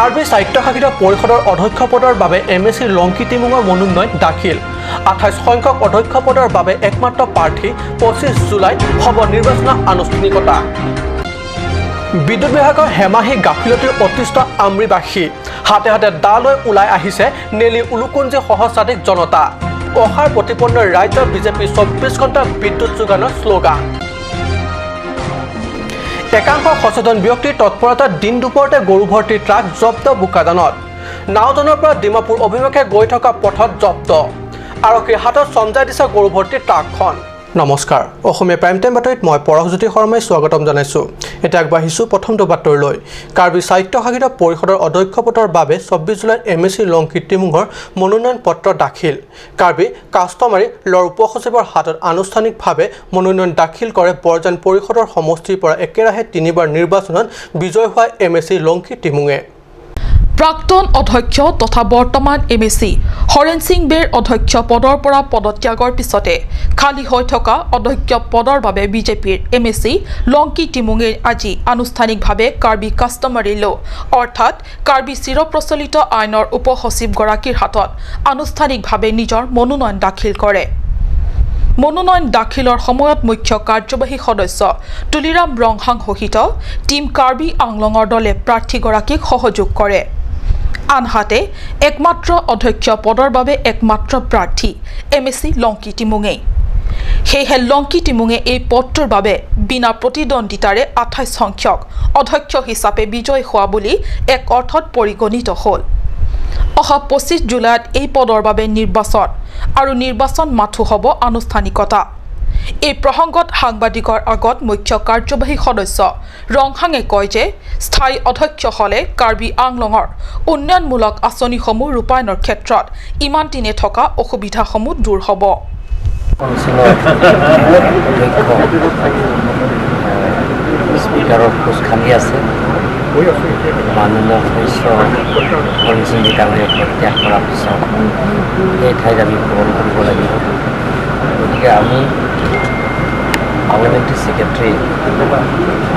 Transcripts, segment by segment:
কাৰ্বি স্বায়ত্তশাসিত পৰিষদৰ অধ্যক্ষ পদৰ বাবে এমএচি লংকি তিমুঙৰ মনোনয়ন দাখিল। 28 সংখ্যক অধ্যক্ষ পদৰ বাবে একমাত্ৰ প্ৰাৰ্থী। 25 জুলাইত হ'ব নিৰ্বাচনৰ আনুষ্ঠানিকতা। বিদ্যুৎ বিভাগৰ হেমাহি গাফিলতিৰ অতিষ্ঠ আমৰিবাসী। হাতে হাতে দা লৈ ওলাই আহিছে নেলি উলুকুঞ্জি সহস্ৰাধিক জনতা। অসাৰ প্ৰতিপন্ন ৰাজ্যৰ বিজেপি 24 ঘণ্টা বিদ্যুৎ যোগানৰ শ্লোগান। একাংশ সচেতন ব্যক্তিৰ তৎপৰতাত দিন দুপৰতে গৰু ভৰ্তি ট্ৰাক জব্দ বোকাজানত। নাওজানৰ পৰা ডিমাপুৰ অভিমুখে গৈ থকা পথত জব্দ। আৰক্ষীৰ হাতত চমজাই দিছে গৰু ভৰ্তি ট্ৰাকখন। নমস্কাৰ, অসমীয়া প্ৰাইম টাইম বাতৰিত মই পৰশজ্যোতি শৰ্মাই স্বাগতম জনাইছোঁ। এতিয়া আগবাঢ়িছোঁ প্ৰথমটো বাতৰিলৈ। কাৰ্বি স্বায়ত্তশাসিত পৰিষদৰ অধ্যক্ষ পদৰ বাবে 24 জুলাইত এমএচি লংকি তিমুঙৰ মনোনয়ন পত্ৰ দাখিল। কাৰ্বি কাষ্টমাৰী লৰ উপ সচিবৰ হাতত আনুষ্ঠানিকভাৱে মনোনয়ন দাখিল কৰে বৰজান পৰিষদৰ সমষ্টিৰ পৰা একেৰাহে তিনিবাৰ নিৰ্বাচনত বিজয় হোৱা এমএচি লংকি তিমুঙে। প্ৰাক্তন অধ্যক্ষ তথা বৰ্তমান এমএচি হৰেণ সিং বেৰ অধ্যক্ষ পদৰ পৰা পদত্যাগৰ পিছতে খালী হৈ থকা অধ্যক্ষ পদৰ বাবে বিজেপিৰ এমএচি লংকি টিমুঙে আজি আনুষ্ঠানিকভাৱে কাৰ্বি কাষ্টমাৰী ল, অৰ্থাৎ কাৰ্বি চিৰপ্ৰচলিত আইনৰ উপ সচিবগৰাকীৰ হাতত আনুষ্ঠানিকভাৱে নিজৰ মনোনয়ন দাখিল কৰে। মনোনয়ন দাখিলৰ সময়ত মুখ্য কাৰ্যবাহী সদস্য তুলিৰাম ৰংহাং সহিত টীম কাৰ্বি আংলঙৰ দলে প্ৰাৰ্থীগৰাকীক সহযোগ কৰে। আনহাতে একমাত্ৰ অধ্যক্ষ পদৰ বাবে একমাত্ৰ প্ৰাৰ্থী এমএচি লংকি টিমুঙে। সেয়েহে লংকি টিমুঙে এই পদটোৰ বাবে বিনা প্ৰতিদ্বন্দ্বিতাৰে 28 সংখ্যক অধ্যক্ষ হিচাপে বিজয়ী হোৱা বুলি এক অৰ্থত পৰিগণিত হ'ল। অহা 25 জুলাইত এই পদৰ বাবে নিৰ্বাচন আৰু নিৰ্বাচন মাথো হ'ব আনুষ্ঠানিকতা। এই প্ৰসংগত সাংবাদিকৰ আগত মুখ্য কাৰ্যবাহী সদস্য ৰংহাঙে কয় যে স্থায়ী অধ্যক্ষ হ'লে কাৰ্বি আংলঙৰ উন্নয়নমূলক আঁচনিসমূহ ৰূপায়ণৰ ক্ষেত্ৰত ইমান দিনে থকা অসুবিধাসমূহ দূৰ হ'ব। কাউন্সিলৰ অধ্যক্ষ, স্পীকাৰৰ পোষ্ট খালী আছে। মাননীয় সদস্য হৰেণ সিং ডাঙৰীয়াই পদত্যাগ কৰাৰ পিছত সেই ঠাইত আমি পূৰণ কৰিব লাগিব। গতিকে আমি পাৰ্লিমেণ্টাৰী ছেক্ৰেটাৰী,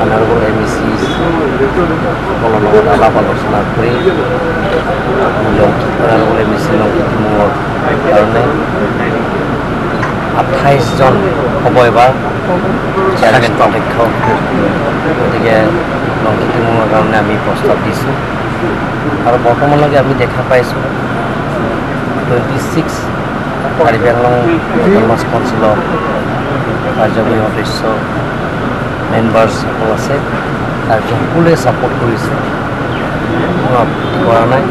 অনাৰেবল এমইচি সকলৰ লগত আলাপ আলোচনা কৰি অনাৰেবল এমইচি লংকি টিমুঙৰ কাৰণে 28জন হ'ব এবাৰ চেয়াৰমেন অধ্যক্ষ। গতিকে লংকি টিমুঙৰ কাৰণে আমি প্ৰস্তাৱ দিছোঁ আৰু বৰ্তমানলৈকে আমি দেখা পাইছোঁ 26 কাৰ্বি আংলং অট'নমাছ কাউন্সিলৰ কাৰ্যবাহী সদস্য, মেম্বাৰ্ছসকল আছে। তাৰপিছত সকলোৱে ছাপোৰ্ট কৰিছে, কোনো আপত্তি কৰা নাই।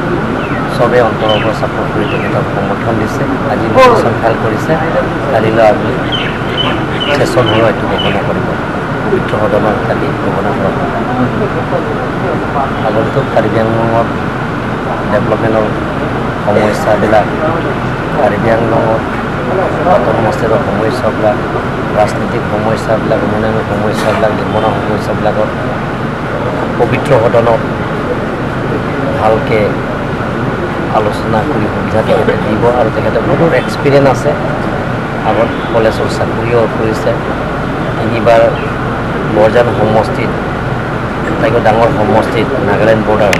চবেই অন্তৰৰ পৰা ছাপোৰ্ট কৰি তেখেতক সমৰ্থন দিছে। আজি নমিনেশ্যন ফাইল কৰিছে। কালিলৈ আমি চেচন হৈ এইটো ঘোষণা কৰিব। পবিত্ৰ সদনত কালি ঘোষণা কৰা হ'ব। আগন্তুক কাৰ্বি আংলঙত ডেভেলপমেণ্টৰ সমস্যাবিলাক, কাৰ্বি আংলঙত অট'নমাছ ষ্টেটৰ সমস্যাবিলাক, ৰাজনীতিক সমস্যাবিলাক, উন্নয়নৰ সমস্যাবিলাক, নিবনুৱা সমস্যাবিলাকত পবিত্ৰ সদনত ভালকৈ আলোচনা কৰি সুবিধা তেখেতে দিব। আৰু তেখেতে বহুত এক্সপিৰিয়েঞ্চ আছে। আগত কলেজৰ চাকৰিও কৰিছে। তিনিবাৰ বৰজান সমষ্টিত, আটাইতকৈ ডাঙৰ সমষ্টিত, নাগালেণ্ড বৰ্ডাৰ,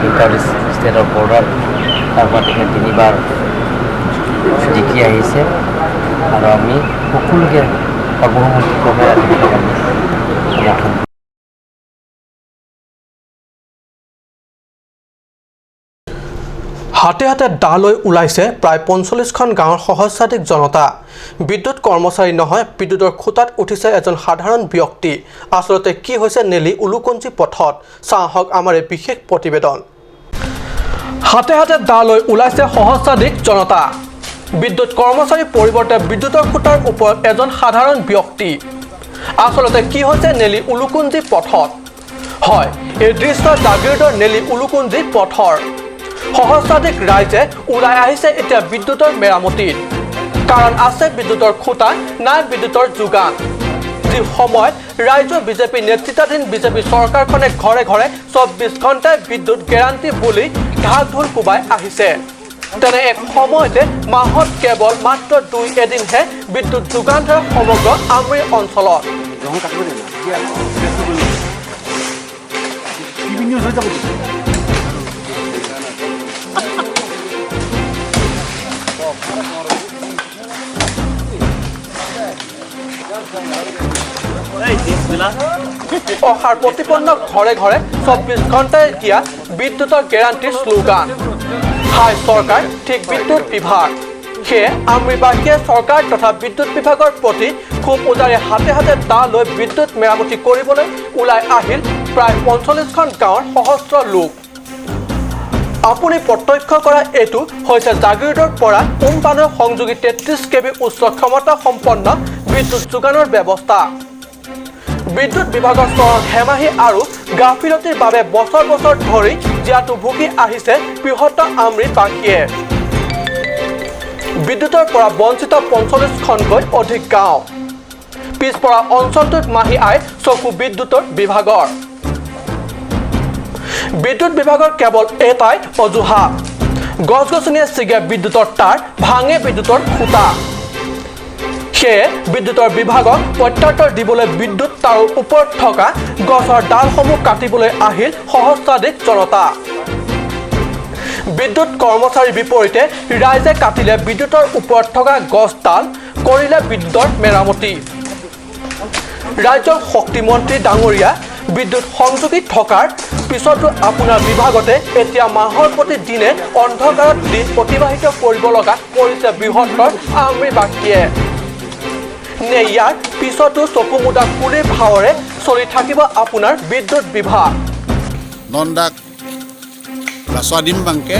ইণ্টাৰ ষ্টেটৰ বৰ্ডাৰ, তাৰ পৰা তেখেত তিনিবাৰ জিকি আহিছে আৰু আমি সকলোকে সৰ্বসন্মতিক্ৰমে তেখেতক আমি সমৰ্থন। হাতে হাতে দা লৈ ওলাইছে প্ৰায় 45খন গাঁৱৰ সহস্ৰাধিক জনতা। বিদ্যুৎ কৰ্মচাৰী নহয়, বিদ্যুতৰ খুঁটাত উঠিছে এজন সাধাৰণ ব্যক্তি। আচলতে কি হৈছে নেলি উলুকঞ্জি পথত, চাওঁ আহক আমাৰ এই বিশেষ প্ৰতিবেদন। হাতে হাতে দা লৈ ওলাইছে সহস্ৰাধিক জনতা। বিদ্যুৎ কৰ্মচাৰীৰ পৰিৱৰ্তে বিদ্যুতৰ খুঁটাৰ ওপৰত এজন সাধাৰণ ব্যক্তি। আচলতে কি হৈছে নেলি উলুকুঞ্জি পথত? হয়, এই দৃশ্য জাগীৰোডৰ নেলি উলুকুঞ্জি পথৰ। সহস্ৰাধিক ৰাইজে ওলাই আহিছে এতিয়া বিদ্যুতৰ মেৰামতিত। কাৰণ আছে বিদ্যুতৰ খুঁটা, নাই বিদ্যুতৰ যোগান। যি সময়ত ৰাজ্যৰ বিজেপি নেতৃত্বাধীন বিজেপি চৰকাৰখনে ঘৰে ঘৰে 24 ঘণ্টাই বিদ্যুৎ গেৰাণ্টি বুলি ঢাক ঢোল কোবাই আহিছে, তেনে এক সময়তে মাহত কেৱল মাত্ৰ দুই এদিনহে বিদ্যুৎ যোগান ধৰে সমগ্ৰ আমৰি অঞ্চলত। অহাৰ প্ৰতিপন্ন ঘৰে ঘৰে 24 ঘণ্টাই দিয়া বিদ্যুতৰ গেৰাণ্টিৰ শ্লোগান। হাই চৰকাৰ, ঠিক বিদ্যুৎ বিভাগ। সেয়ে আমৰিবাসীয়ে চৰকাৰ তথা বিদ্যুৎ বিভাগৰ প্ৰতি ক্ষোভ উজাৰি হাতে হাতে দা লৈ বিদ্যুৎ মেৰামতি কৰিবলৈ ওলাই আহিল প্ৰায় 45খন গাঁৱৰ সহস্ৰ লোক। আপুনি প্ৰত্যক্ষ কৰা এইটো হৈছে জাগিৰোডৰ পৰা উমপানৰ সংযোগী 33 কেবি উচ্চ ক্ষমতা সম্পন্ন বিদ্যুৎ যোগানৰ ব্যৱস্থা। বিদ্যুৎ বিভাগৰ চৰম হেমাহি আৰু গাফিলতিৰ বাবে বছৰ বছৰ ধৰি জীয়াতু ভুগি আহিছে বৃহত্তৰ আমৰিবাসীয়ে। বিদ্যুতৰ পৰা বঞ্চিত 45খনকৈ অধিক গাঁও। পিছপৰা অঞ্চলটোত মাহী আই চকু বিদ্যুতৰ বিভাগৰ। বিদ্যুৎ বিভাগৰ কেৱল এটাই অজুহাত, গছ গছনিয়ে ছিগে বিদ্যুতৰ তাঁৰ, ভাঙে বিদ্যুতৰ খুঁটা। সেয়ে বিদ্যুতৰ বিভাগক প্ৰত্যুত্তৰ দিবলৈ বিদ্যুৎ তাঁৰৰ ওপৰত থকা গছৰ ডালসমূহ কাটিবলৈ আহিল সহস্ৰাধিক জনতা। বিদ্যুৎ কৰ্মচাৰীৰ বিপৰীতে ৰাইজে কাটিলে বিদ্যুতৰ ওপৰত থকা গছডাল, কৰিলে বিদ্যুতৰ মেৰামতি। ৰাজ্যৰ শক্তিমন্ত্ৰী ডাঙৰীয়া, বিদ্যুৎ সংযোগী থকাৰ পিছতো আপোনাৰ বিভাগতে এতিয়া মাহৰ প্ৰতি দিনে অন্ধকাৰত দিন অতিবাহিত কৰিব লগাত পৰিছে বৃহত্তৰ আমৰিবাসীয়ে। নে ইয়াৰ পিছতো চকু মুদা কুলিৰ ভাৱৰে চলি থাকিব আপোনাৰ বিদ্যুৎ বিভাগ? নন্দাক লাচোৱাদিম বাংকে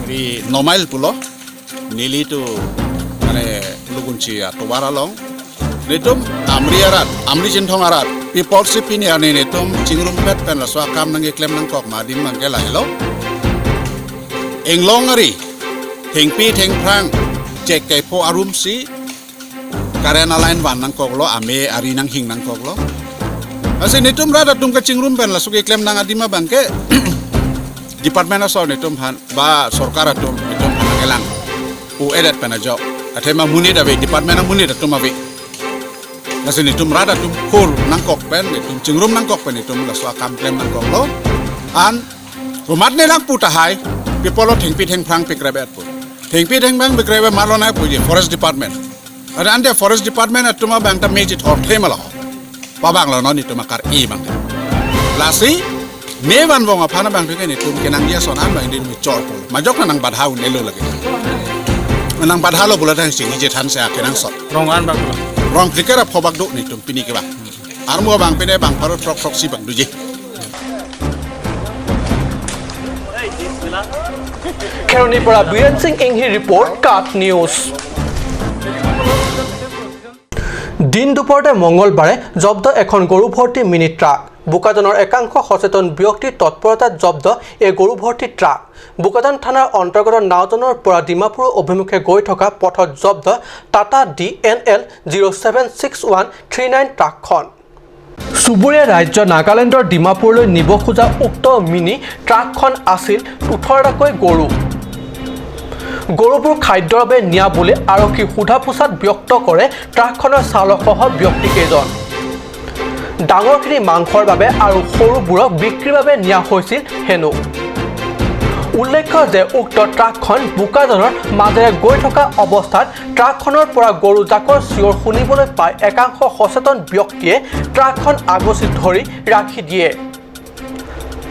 ৰি নমাইল পুল নিলিটো মানে লুগুঞ্চি আটোবাৰ আলং নিতুম আমৰি আৰাত আমৰি চিন্থং আৰাত পিপল চিপিনি আনি নিতুম চিংৰুম পেট পেন লাচোৱা কাম নাংগে ক্লেম নাং কক মাদিম বাংকে লাহিল এংলং আৰি থেংপি থেংফ্ৰাং চেক কেফ আৰুম চি karen alain wan nang kok lo ame ari nang hing nang kok lo ase nitum rada tum ka chingrum pen la suke klem nang adima bangke department aso nitum han ba sarkar atum nitum han gelang u edet pen ajo athema muni da be department muni da tum ave ase nitum rada tum khur nang kok pen nitum chingrum nang kok pen nitum la swa kam klem nang kok lo an rumat ne lang puta hai people thengpi thengphrang pikrebe at pu thengpi thengbang pikrebe malona pu forest department ada ande forest department at tuma bang ta meji thor themala babang lo noni tuma kar e bang lasi me ban bong aphana bang theke ni tum kenang dia sonan bang din mi chor pol majok nang badha un elo lage nang badha lo bola thang sing je than se kenang sot rongan bang rong flikera phobak do ni tum pini ke ba ar mo bang pene bang pharo trok trok si bang duje. খেৰণিৰ পৰা Biren Singh ইংহি report, কাট news. দিন দুপৰতে মঙ্গলবাৰে জব্দ এখন গৰু ভৰ্তি mini truck. বোকাজানৰ একাংশ সচেতন ব্যক্তিৰ তৎপৰতাত জব্দ এই গৰু ভৰ্তি ট্ৰাক। বোকাজান থানাৰ অন্তৰ্গত নাওজানৰ পৰা ডিমাপুৰ অভিমুখে গৈ থকা পথত জব্দ টাটা DNL 076139 ট্ৰাকখন। চুবুৰীয়া ৰাজ্য নাগালেণ্ডৰ ডিমাপুৰলৈ নিব খোজা উক্ত মিনি ট্ৰাকখন আছিল 18টাকৈ গৰু। গৰুবোৰ খাদ্যৰ বাবে নিয়া বুলি আৰক্ষী সোধা পোছাত ব্যক্ত কৰে ট্ৰাকখনৰ চালকসহ ব্যক্তিকেইজন। ডাঙৰখিনি মাংসৰ বাবে আৰু সৰুবোৰক বিক্ৰীৰ বাবে নিয়া হৈছিল হেনো। উল্লেখ্য যে উক্ত ট্ৰাকখন বোকাজানৰ মাজেৰে গৈ থকা অৱস্থাত ট্ৰাকখনৰ পৰা গৰু জাকৰ চিঞৰ শুনিবলৈ পাই একাংশ সচেতন ব্যক্তিয়ে ট্ৰাকখন আগচি ধৰি ৰাখি দিয়ে।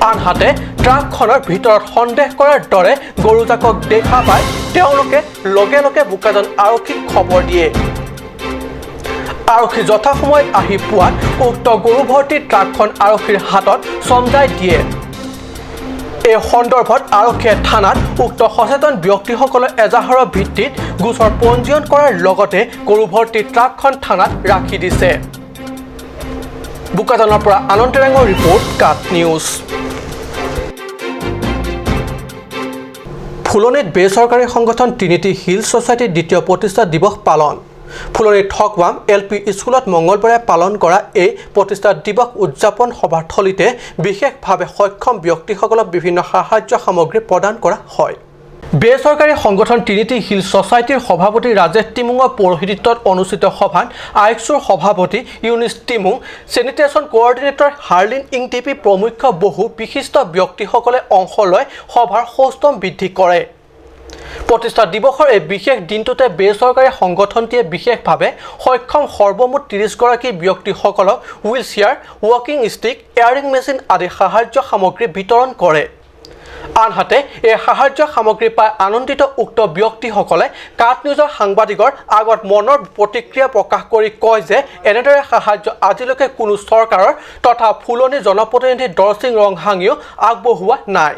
আনহাতে ট্ৰাকখনৰ ভিতৰত সন্দেহ কৰাৰ দৰে গৰুজাকক দেখা পাই তেওঁলোকে লগে লগে বোকাজান আৰক্ষীক খবৰ দিয়ে। আৰক্ষী যথাসময়ত আহি পোৱাত উক্ত গৰু ভৰ্তি ট্ৰাকখন আৰক্ষীৰ হাতত চমজাই দিয়ে। এই সন্দৰ্ভত আৰক্ষীয়ে থানাত উক্ত সচেতন ব্যক্তিসকলৰ এজাহাৰৰ ভিত্তিত গোচৰ পঞ্জীয়ন কৰাৰ লগতে গৰু ভৰ্তি ট্ৰাকখন থানাত ৰাখি দিছে। বোকাজানৰ পৰা আনন্দ টেৰেঙৰ ৰিপৰ্ট, কাট নিউজ। ফুলনিত বেচৰকাৰী সংগঠন ট্ৰিনিটি হিল ছ'চাইটিৰ দ্বিতীয় প্ৰতিষ্ঠা দিৱস পালন। ফুলনিৰ ঠকৱাম এল পি স্কুলত মঙ্গলবাৰে পালন কৰা এই প্ৰতিষ্ঠা দিৱস উদযাপন সভাথলীতে বিশেষভাৱে সক্ষম ব্যক্তিসকলক বিভিন্ন সাহায্য সামগ্ৰী প্ৰদান কৰা হয়। বেচৰকাৰী সংগঠন ট্ৰিনিটি হিল ছ'চাইটিৰ সভাপতি ৰাজেশ টিমুঙৰ পৌৰোহিত্যত অনুষ্ঠিত সভাত আইকছুৰ সভাপতি ইউনিছ টিমুং, চেনিটেশ্যন কোঅৰ্ডিনেটৰ হাৰ্লিন ইংটিপি প্ৰমুখ্য বহু বিশিষ্ট ব্যক্তিসকলে অংশ লৈ সভাৰ সৌষ্ঠৱ বৃদ্ধি কৰে। প্ৰতিষ্ঠা দিৱসৰ এই বিশেষ দিনটোতে বেচৰকাৰী সংগঠনটিয়ে বিশেষভাৱে সক্ষম সৰ্বমুঠ 30গৰাকী ব্যক্তিসকলক wheel chair, walking stick, airing machine আদি সাহায্য সামগ্ৰী বিতৰণ কৰে। আনহাতে এই সাহায্য সামগ্ৰী পাই আনন্দিত উক্ত ব্যক্তিসকলে কাট নিউজৰ সাংবাদিকৰ আগত মনৰ প্ৰতিক্ৰিয়া প্ৰকাশ কৰি কয় যে এনেদৰে সাহায্য আজিলৈকে কোনো চৰকাৰৰ তথা ফুলনি জনপ্ৰতিনিধি দৰসিং ৰংহাঙেও আগবঢ়োৱা নাই।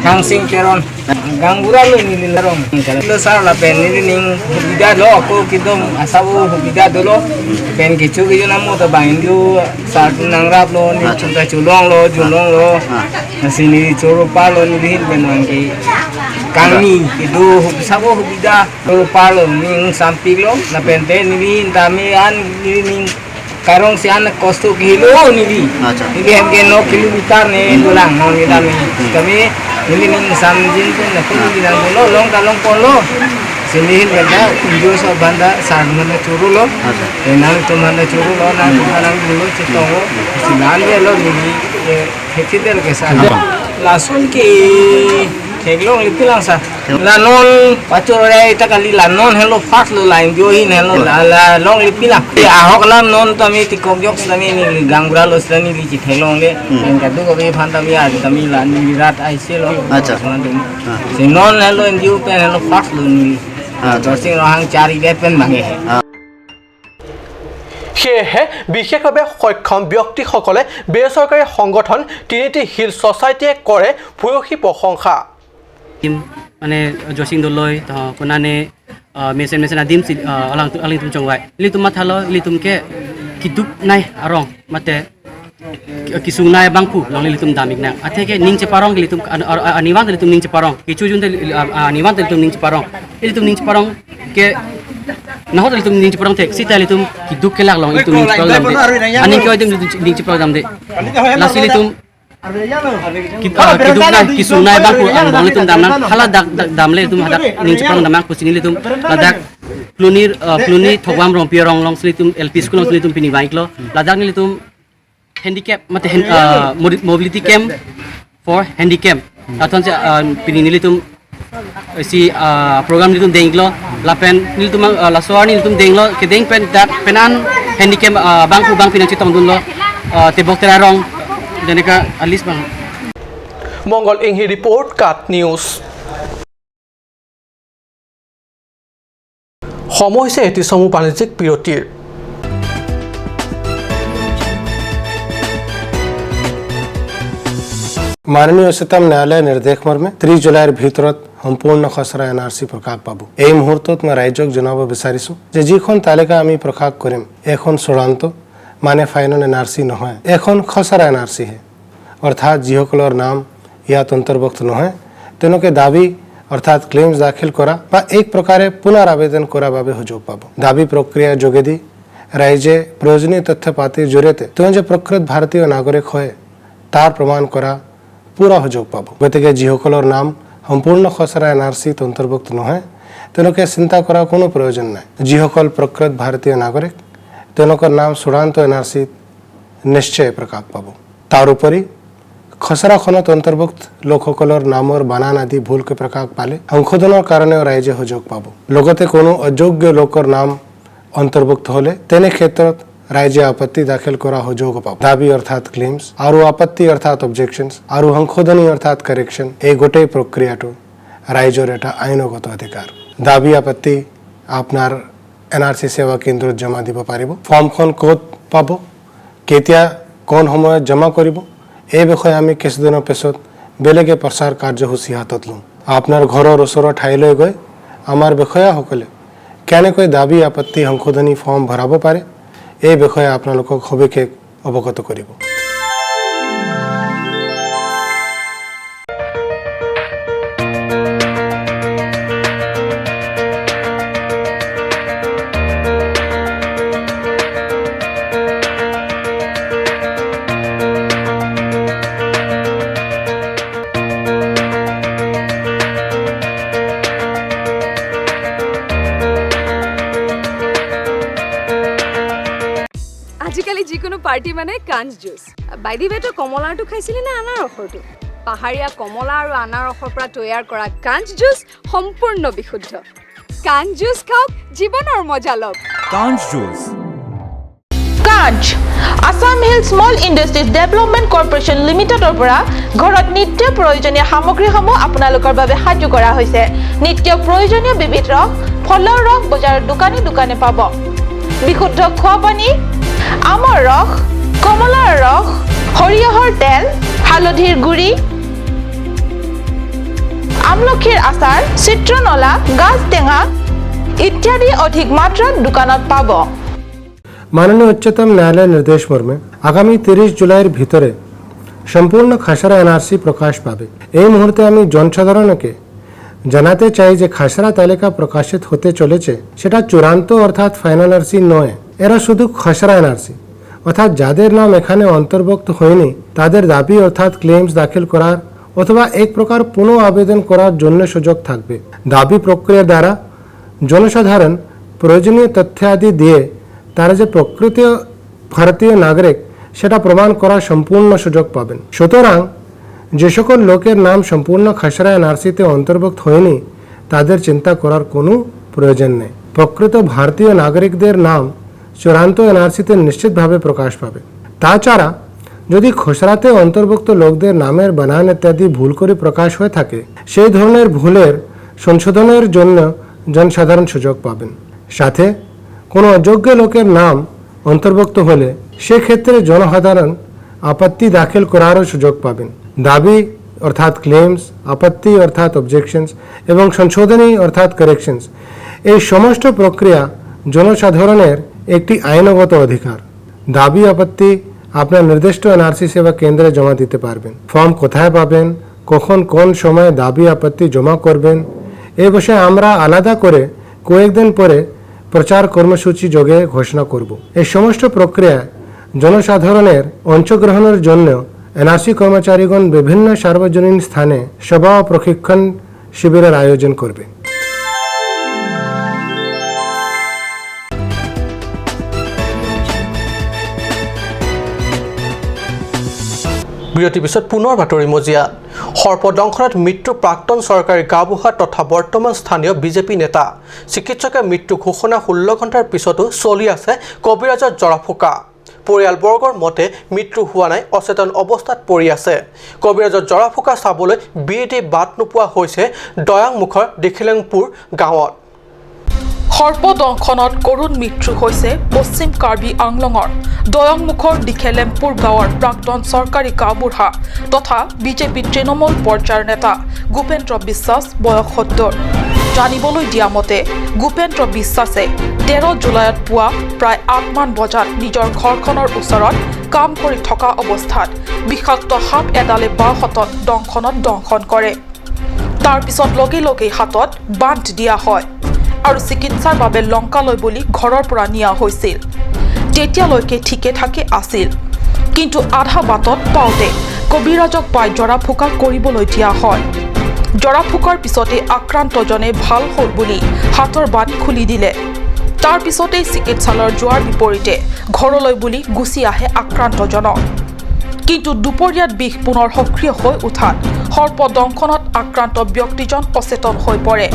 Kangsing teron gangura lo ni larong lo sar la pen ni ning সুবিধা lo ko kidom asabu সুবিধা dolo pen kichu kichu namo to bangin lu sar nangrap lo ni chunta chulong lo julong lo sini choro pa lo ni hin pen ki kangni kidu sabo সুবিধা choro pa lo ning sampik lo na pen te ni tami an ni ning karong si anak kosto kilo ni bi ni hem ke 9 kilometer ne dolang non ni dami kami ini ning samjin pe na kini nang lo long kalong polo sini banda unjo so banda sarmana churu lo nang tumana churu lo nang nang lo chitongo sinan le lo ni kheti del ke sa lasun ki theglong lipilang sa lanon pachore itakali lanon hello fast lo line jo hin hello la long lipila ahok lam non tami tikok jok slami ni gangbra lo slami li chi thelong le en kadu ko be phan tami ad tami la ni rat aise lo acha se non hello en ju pen hello fast lo ni dorsing rohang chari de pen mange। সেয়েহে বিশেষভাৱে সক্ষম ব্যক্তিসকলে বেচৰকাৰী সংগঠন Trinity hill ছ'চাইটিয়ে কৰে ভূয়সী প্ৰশংসা। মানে জসিং দলই কোনানে মেসেন মেসেন আদিম alang aling tum chongwai li tum mathalo li tum ke kidup nai arong mate kisung nai bangpu long li tum damik na athe ke ning che parong li tum aniwang li tum ning che parong kichu jun de aniwang li tum ning che parong li tum ning che parong ke nahot li tum ning che parong thek sita li tum kidup ke lak long li tum ning che parong dam de aning ke tum ning che parong dam de lasi li tum kidup na kisung nai bangpu ang li tum dam na hala dak dam le tum hadak ning che parong dam kusini li tum ladak plunir pluni thogwam rong pi rong long sli tum LP school long sli tum pini bike lo ladak ni tum handicap mate mobility camp for handicap athon se pini ni tum si program ni tum denglo lapen ni tum laswar ni tum denglo ke deng pen dak penan handicap bangpu bang pinang chitong dun lo tebok tera rong jeneka at least bang Mangal Inghi report Kat news. সময় হৈছে এটি চমু বাণিজ্যিক বিৰতিৰ। মাননীয় উচ্চতম ন্যায়ালয়ৰ নিৰ্দেশ মৰ্মে 30 জুলাইৰ ভিতৰত সম্পূৰ্ণ খচৰা এন আৰ চি প্ৰকাশ পাব। এই মুহূৰ্তত মই ৰাইজক জনাব বিচাৰিছোঁ যে যিখন তালিকা আমি প্ৰকাশ কৰিম এখন চূড়ান্ত মানে ফাইনেল এন আৰ চি নহয়, এখন খচৰা এন আৰ চিহে। অৰ্থাৎ যিসকলৰ নাম ইয়াত অন্তৰ্ভুক্ত নহয় তেওঁলোকে দাবী অৰ্থাৎ ক্লেইমছ দাখিল কৰা বা এক প্ৰকাৰে পুনৰ আবেদন কৰাৰ বাবে সুযোগ পাব। দাবী প্ৰক্ৰিয়াৰ যোগেদি ৰাইজে প্ৰয়োজনীয় তথ্য পাতিৰ জৰিয়তে তেওঁ যে প্ৰকৃত ভাৰতীয় নাগৰিক হয় তাৰ প্ৰমাণ কৰা পুৰা সুযোগ পাব। গতিকে যিসকলৰ নাম সম্পূৰ্ণ খচৰা এন আৰ চিত অন্তৰ্ভুক্ত নহয় তেওঁলোকে চিন্তা কৰাৰ কোনো প্ৰয়োজন নাই। যিসকল প্ৰকৃত ভাৰতীয় নাগৰিক তেওঁলোকৰ নাম চূড়ান্ত এন আৰ চিত নিশ্চয় প্ৰকাশ পাব। তাৰোপৰি খচৰাখনত অন্তৰ্ভুক্ত লোকসকলৰ নামৰ বানান আদি ভুলকৈ প্ৰকাশ পালে সংশোধনৰ কাৰণেও ৰাইজে সুযোগ পাব। লগতে কোনো অযোগ্য লোকৰ নাম অন্তৰ্ভুক্ত হ'লে তেনে ক্ষেত্ৰত ৰাইজে আপত্তি দাখিল কৰা সুযোগো পাব। দাবী অৰ্থাৎ ক্লেইমছ আৰু আপত্তি অৰ্থাৎ অবজেকশ্যনছ আৰু সংশোধনী অৰ্থাৎ কাৰেকশ্যন এই গোটেই প্ৰক্ৰিয়াটো ৰাইজৰ এটা আইনগত অধিকাৰ। দাবী আপত্তি আপোনাৰ এন আৰ চি সেৱা কেন্দ্ৰত জমা দিব পাৰিব। ফৰ্মখন ক'ত পাব, কেতিয়া কোন সময়ত জমা কৰিব এই বিষয়ে আমি কিছুদিনৰ পিছত বেলেগে প্ৰচাৰ কাৰ্যসূচী হাতত ল'ম। আপোনাৰ ঘৰৰ ওচৰৰ ঠাইলৈ গৈ আমাৰ বিষয়াসকলে কেনেকৈ দাবী আপত্তি সংশোধনী ফৰ্ম ভৰাব পাৰে এই বিষয়ে আপোনালোকক সবিশেষ অৱগত কৰিব। পাৰ্টি মানে Kanch juice. By the way, তই কমলাৰটো খাইছিলি নে আনাৰসৰটো? পাহাৰীয়া কমলা আৰু আনাৰসৰ পৰা তৈয়াৰ কৰা কাঞ্চ জুচ সম্পূৰ্ণ বিশুদ্ধ। কাঞ্চ জুচ খাওক, জীৱনৰ মজা লওক। Kanch juice. Kanch Assam Hill Small Industries Development Corporation লিমিটেডৰ পৰা ঘৰত নিত্য প্ৰয়োজনীয় সামগ্ৰীসমূহ আপোনালোকৰ বাবে সাজু কৰা হৈছে। নিত্য প্ৰয়োজনীয় বিবিধ ৰস, ফলৰ ৰস বজাৰৰ দোকানে দোকানে পাব। বিশুদ্ধ খোৱা পানী, আমৰ ৰস, কমলাৰ ৰস, সৰিয়হৰ তেল, হালধিৰ গুড়ি, আমলখিৰ আচাৰ, চিত্ৰনলা, গাজ টেঙা ইত্যাদি অধিক মাত্ৰাত দোকানত পাব। মাননীয় উচ্চতম ন্যায়ালয়ের নির্দেশ মর্মে আগামী 30 জুলাইয়ের ভিতরে সম্পূর্ণ খসড়া এনআরসি প্রকাশ পাবে। এই মুহূর্তে আমি জনসাধারণকে জানাতে চাই যে খসড়া তালিকা প্রকাশিত হতে চলেছে সেটা চূড়ান্ত অর্থাৎ ফাইনাল এনআরসি নয়, এরা শুধু খসড়া এনআরসি, অর্থাৎ যাদের নাম এখানে অন্তর্ভুক্ত হয়নি তাদের দাবি অর্থাৎ ক্লেমস দাখিল করার অথবা এক প্রকার পুনঃ আবেদন করার জন্য সুযোগ থাকবে। দাবি প্রক্রিয়া দ্বারা জনসাধারণ প্রয়োজনীয় তথ্যাদি দিয়ে তারা যে প্রকৃত ভারতীয় নাগরিক সেটা প্রমাণ করার সম্পূর্ণ সুযোগ পাবেন। সুতরাং যে সকল লোকের নাম সম্পূর্ণ খসড়া এনআরসিতে অন্তর্ভুক্ত হয়নি তাদের চিন্তা করার কোনো প্রয়োজন নেই। প্রকৃত ভারতীয় নাগরিকদের নাম চূড়ান্ত এনআরসিতে নিশ্চিতভাবে প্রকাশ পাবে। তাছাড়া যদি খসড়াতে অন্তর্ভুক্ত লোকদের নামের বানান ইত্যাদি ভুল করে প্রকাশ হয়ে থাকে সেই ধরনের ভুলের সংশোধনের জন্য জনসাধারণ সুযোগ পাবেন। সাথে কোনো অযোগ্য লোকের নাম অন্তর্ভুক্ত হলে সেক্ষেত্রে জনসাধারণ আপত্তি দাখিল করারও সুযোগ পাবেন। দাবি অর্থাৎ ক্লেমস, আপত্তি অর্থাৎ অবজেকশনস এবং সংশোধনী অর্থাৎ কারেকশনস, এই সমস্ত প্রক্রিয়া জনসাধারণের একটি আইনগত অধিকার। দাবি আপত্তি আপনার নির্দিষ্ট এনআরসি সেবা কেন্দ্রে জমা দিতে পারবেন। ফর্ম কোথায় পাবেন, কখন কোন সময়ে দাবি আপত্তি জমা করবেন এ বিষয়ে আমরা আলাদা করে কয়েকদিন পরে প্রচার কর্মসূচি যোগে ঘোষণা করব। এই সমস্ত প্রক্রিয়ায় জনসাধারণের অংশগ্রহণের জন্য এনআরসি কর্মচারীগণ বিভিন্ন সার্বজনীন স্থানে সভা ও প্রশিক্ষণ শিবিরের আয়োজন করবে। বিৰতিৰ পিছত পুনৰ বাতৰি মজিয়াত। সৰ্পদংশনত মৃত্যু প্ৰাক্তন চৰকাৰী গাঁওবুঢ়া তথা বৰ্তমান স্থানীয় বিজেপি নেতা। চিকিৎসকে মৃত্যু ঘোষণা 16 ঘণ্টাৰ পিছতো চলি আছে কবিৰাজৰ জৰা ফুকা। পৰিয়ালবৰ্গৰ মতে মৃত্যু হোৱা নাই, অচেতন অৱস্থাত পৰি আছে। কবিৰাজৰ জৰা ফুকা চাবলৈ বিএডি বাট নোপোৱা হৈছে দয়াংমুখৰ দেখিলেংপুৰ গাঁৱত। সৰ্পদংশনত কৰুণ মৃত্যু হৈছে পশ্চিম কাৰ্বি আংলঙৰ দয়ংমুখৰ দিখেলেমপুৰ গাঁৱৰ প্ৰাক্তন চৰকাৰী গাঁওবুঢ়া তথা বিজেপি তৃণমূল পৰ্যায়ৰ নেতা গোপেন্দ্ৰ বিশ্বাস, বয়স 70। জানিবলৈ দিয়া মতে গোপেন্দ্ৰ বিশ্বাসে 13 জুলাইত পুৱা প্ৰায় 8মান বজাত নিজৰ ঘৰখনৰ ওচৰত কাম কৰি থকা অৱস্থাত বিষাক্ত সাপ এডালে বাওঁ হাতত দংশনত দংশন কৰে। তাৰ পিছত লগে লগেই হাতত বান্ধ দিয়া হয় আৰু চিকিৎসাৰ বাবে লংকালৈ বুলি ঘৰৰ পৰা নিয়া হৈছিল। তেতিয়ালৈকে ঠিকে ঠাকে আছিল, কিন্তু আধা বাটত পাওঁতে কবিৰাজক পাই জৰা ফুকা কৰিবলৈ দিয়া হয়। জৰা ফুকাৰ পিছতে আক্ৰান্তজনে ভাল হ'ল বুলি হাতৰ বান্ধ খুলি দিলে। তাৰ পিছতেই চিকিৎসালয়ৰ যোৱাৰ বিপৰীতে ঘৰলৈ বুলি গুচি আহে আক্ৰান্তজনক। কিন্তু দুপৰীয়াত বিষ পুনৰ সক্ৰিয় হৈ উঠাত সৰ্পদংশনত আক্ৰান্ত ব্যক্তিজন অচেতন হৈ পৰে।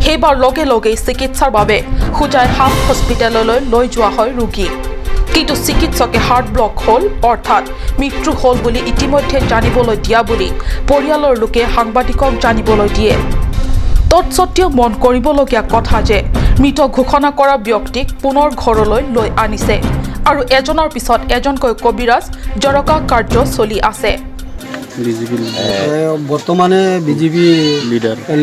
সেইবাৰ লগে লগেই চিকিৎসাৰ বাবে হোজাই হাম হস্পিটেললৈ লৈ যোৱা হয় ৰোগীক। কিন্তু চিকিৎসকে হাৰ্ট ব্লক হ'ল অৰ্থাৎ মৃত্যু হ'ল বুলি ইতিমধ্যে জানিবলৈ দিয়া বুলি পৰিয়ালৰ লোকে সাংবাদিকক জানিবলৈ দিয়ে। তৎসত্ত্বেও মন কৰিবলগীয়া কথা যে মৃত ঘোষণা কৰা ব্যক্তিক পুনৰ ঘৰলৈ লৈ আনিছে আৰু এজনৰ পিছত এজনকৈ কবিৰাজ জৰকা কাৰ্য চলি আছে। বৰ্তমানে বিজেপি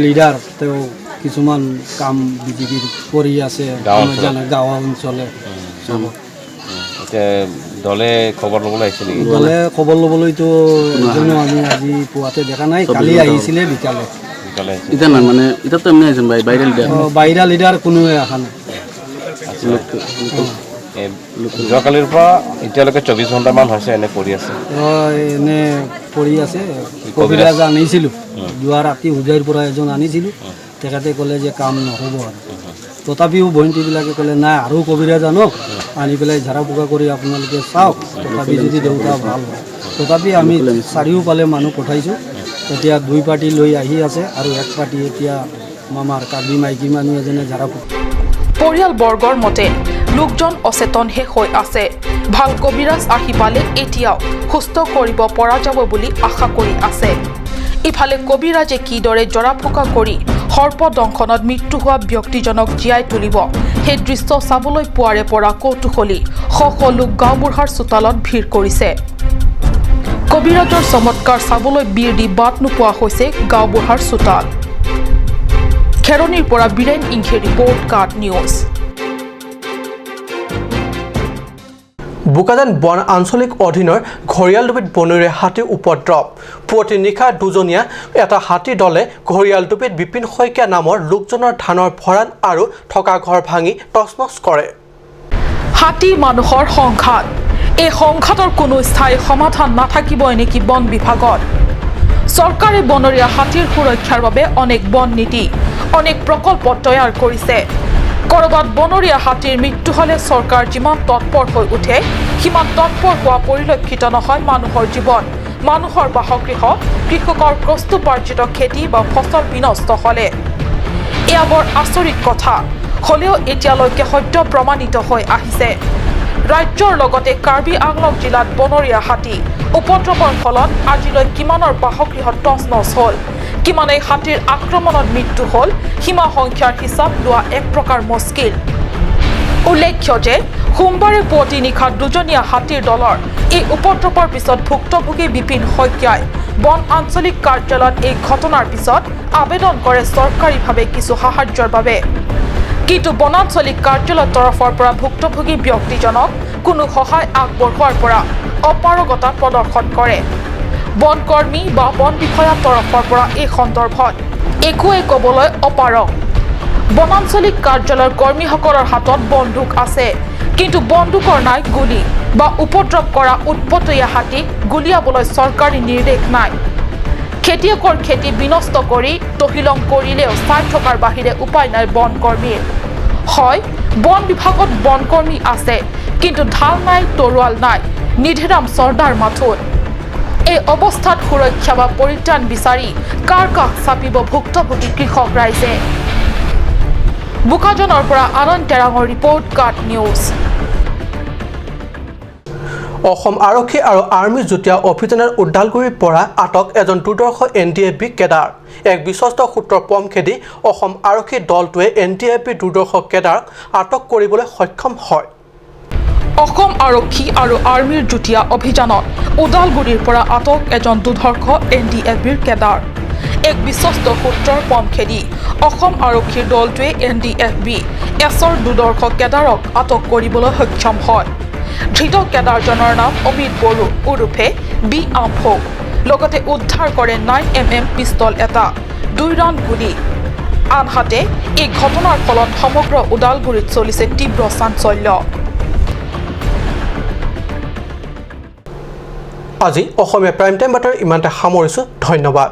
লিডাৰ তেওঁ কিছুমান কাম বিজেপিৰ কৰি আছে গাঁও অঞ্চলে। দলে খবৰ ল'বলৈ আহিছে নেকি? দলে খবৰ ল'বলৈতো এজনো আমি আজি পুৱাতে দেখা নাই, কালি আহিছিলে বিকালে। এতিয়া নাই মানে এতিয়াতো এমনি আহিছে বাহিৰা লিডাৰ, বাহিৰা লিডাৰ কোনোৱে অহা নাই। যোৱাকালিৰ পৰা এতিয়ালৈকে 24 ঘণ্টামান হৈছে এনে পৰি আছে, এনে পৰি আছে। কবিৰাজ আনিছিলোঁ যোৱা ৰাতি, হোজাইৰ পৰা এজন আনিছিলোঁ। তেখেতে ক'লে যে কাম নহ'ব আৰু তথাপিও ভণ্টিবিলাকে ক'লে নাই আৰু কবিৰাজ আনক, আনি পেলাই ঝাৰা ফুকা কৰি আপোনালোকে চাওক, তথাপি যদি দেউতা ভাল হয়। তথাপি আমি চাৰিওফালে মানুহ পঠাইছোঁ। এতিয়া দুই পাৰ্টি লৈ আহি আছে আৰু এক পাৰ্টি এতিয়া আমাৰ কাৰ্বি মাইকী মানুহ এজনে ঝাৰা ফুকা। পৰিয়ালবৰ্গৰ মতে লোকজন অচেতনহে হৈ আছে। ভাল কবিৰাজ আহি পালে এতিয়াও সুস্থ কৰিব পৰা যাব বুলি আশা কৰি আছে। ইফালে কবিৰাজে কিদৰে জৰা ফুকা কৰি সৰ্পদংশনত মৃত্যু হোৱা ব্যক্তিজনক জীয়াই তুলিব সেই দৃশ্য চাবলৈ পোৱাৰে পৰা কৌতূহলী শ শ লোক গাঁওবুঢ়াৰ চোতালত ভিৰ কৰিছে। কবিৰাজৰ চমৎকাৰ চাবলৈ বিৰ দি বাট নোপোৱা হৈছে গাঁওবুঢ়াৰ চোতাল। খেৰণিৰ পৰা বীৰেন ইংখে ৰিপৰ্ট, কাট নিউজ। বোকাজান বন আঞ্চলিক অধীনৰ ঘৰিয়ালডুবিত বনৰীয়া হাতীৰ উপদ্ৰৱ। পুৱতি নিশা দুজনীয়া এটা হাতী দলে ঘৰিয়ালডুবিত বিপিন শইকীয়া নামৰ লোকজনৰ ধানৰ ভঁৰাল আৰু থকা ঘৰ ভাঙি তছনছ কৰে। হাতী মানুহৰ সংঘাত, এই সংঘাতৰ কোনো স্থায়ী সমাধান নাথাকিবই নেকি বন বিভাগত? চৰকাৰে বনৰীয়া হাতীৰ সুৰক্ষাৰ বাবে অনেক বন নীতি, অনেক প্ৰকল্প তৈয়াৰ কৰিছে। কৰবাত বনৰীয়া হাতীৰ মৃত্যু হ'লে চৰকাৰ যিমান তৎপৰ হৈ উঠে সিমান তৎপৰ হোৱা পৰিলক্ষিত নহয় মানুহৰ জীৱন, মানুহৰ বাসগৃহ, কৃষকৰ কষ্টোপাৰ্জিত খেতি বা ফচল বিনষ্ট হ'লে। এয়া বৰ আচৰিত কথা হ'লেও এতিয়ালৈকে সত্য প্ৰমাণিত হৈ আহিছে। ৰাজ্যৰ লগতে কাৰ্বি আংলং জিলাত বনৰীয়া হাতী উপদ্ৰৱৰ ফলত আজিলৈ কিমানৰ বাসগৃহ তছনছ হ'ল, কিমানেই হাতীৰ আক্ৰমণত মৃত্যু হ'ল, সীমা সংখ্যাৰ হিচাপ লোৱা এক প্ৰকাৰ মুস্কিল। উল্লেখ্য যে সোমবাৰে পুৱতি নিশা দুজনীয়া হাতীৰ দলৰ এই উপদ্ৰৱৰ পিছত ভুক্তভোগী বিপিন শইকীয়াই বন আঞ্চলিক কাৰ্যালয়ত এই ঘটনাৰ পিছত আবেদন কৰে চৰকাৰীভাৱে কিছু সাহায্যৰ বাবে। কিন্তু বনাঞ্চলিক কাৰ্যালয়ৰ তৰফৰ পৰা ভুক্তভোগী ব্যক্তিজনক কোনো সহায় আগবঢ়োৱাৰ পৰা অপাৰগতা প্ৰদৰ্শন কৰে। বনকৰ্মী বা বন বিষয়াৰ তৰফৰ পৰা এই সন্দৰ্ভত একোৱে ক'বলৈ অপাৰগ। বনাঞ্চলিক কাৰ্যালয়ৰ কৰ্মীসকলৰ হাতত বন্দুক আছে, কিন্তু বন্দুকৰ নাই গুলী বা উপদ্ৰৱ কৰা উৎপতীয়া হাতীক গুলীয়াবলৈ চৰকাৰী নিৰ্দেশ নাই। খেতিয়কৰ খেতি বিনষ্ট কৰি তহিলং কৰিলেও চাই থকাৰ বাহিৰে উপায় নাই বনকৰ্মীৰ। হয়, বন বিভাগত বনকৰ্মী আছে, কিন্তু ঢাল নাই, তৰোৱাল নাই, নিধিৰাম চৰ্দাৰ মাথোন। এই অৱস্থাত সুৰক্ষা বা পৰিত্ৰাণ বিচাৰি কাৰ কাষ চাপিব ভুক্তভোগী কৃষক ৰাইজে? বোকাজানৰ পৰা আনন্দ টেৰাঙৰ ৰিপৰ্ট, কাট নিউজ। অসম আৰক্ষী আৰু আৰ্মি যুটীয়া অভিযানত ওদালগুৰিৰ পৰা আটক এজন দুৰ্ধৰ্ষ NDFB cadre. এক বিশ্বস্ত সূত্ৰৰ পম খেদি অসম আৰক্ষী দলটোৱে NDFB দুৰ্ধৰ্ষ কেডাৰক আটক কৰিবলৈ সক্ষম হয়। অসম আৰক্ষী আৰু আৰ্মিৰ যুটীয়া অভিযানত ওদালগুৰিৰ পৰা আটক এজন দুৰ্ধৰ্ষ NDFBৰ কেডাৰ। এক বিশ্বস্ত সূত্ৰৰ পম খেদি অসম আৰক্ষীৰ দলটোৱে NDFB এছৰ দুৰ্ধৰ্ষ কেডাৰক আটক কৰিবলৈ সক্ষম হয়। ধৃত কেডাৰজনৰ নাম অমিত বড়ো ওৰফে বি আম্ফো। লগতে উদ্ধাৰ কৰে 9mm pistol এটা, 2 ৰাউণ্ড গুলী। আনহাতে এই ঘটনাৰ ফলত সমগ্ৰ ওদালগুৰিত চলিছে তীব্ৰ চাঞ্চল্য। আজি অসমীয়া প্ৰাইম টাইম বাতৰি ইমানতে সামৰিছোঁ। ধন্যবাদ।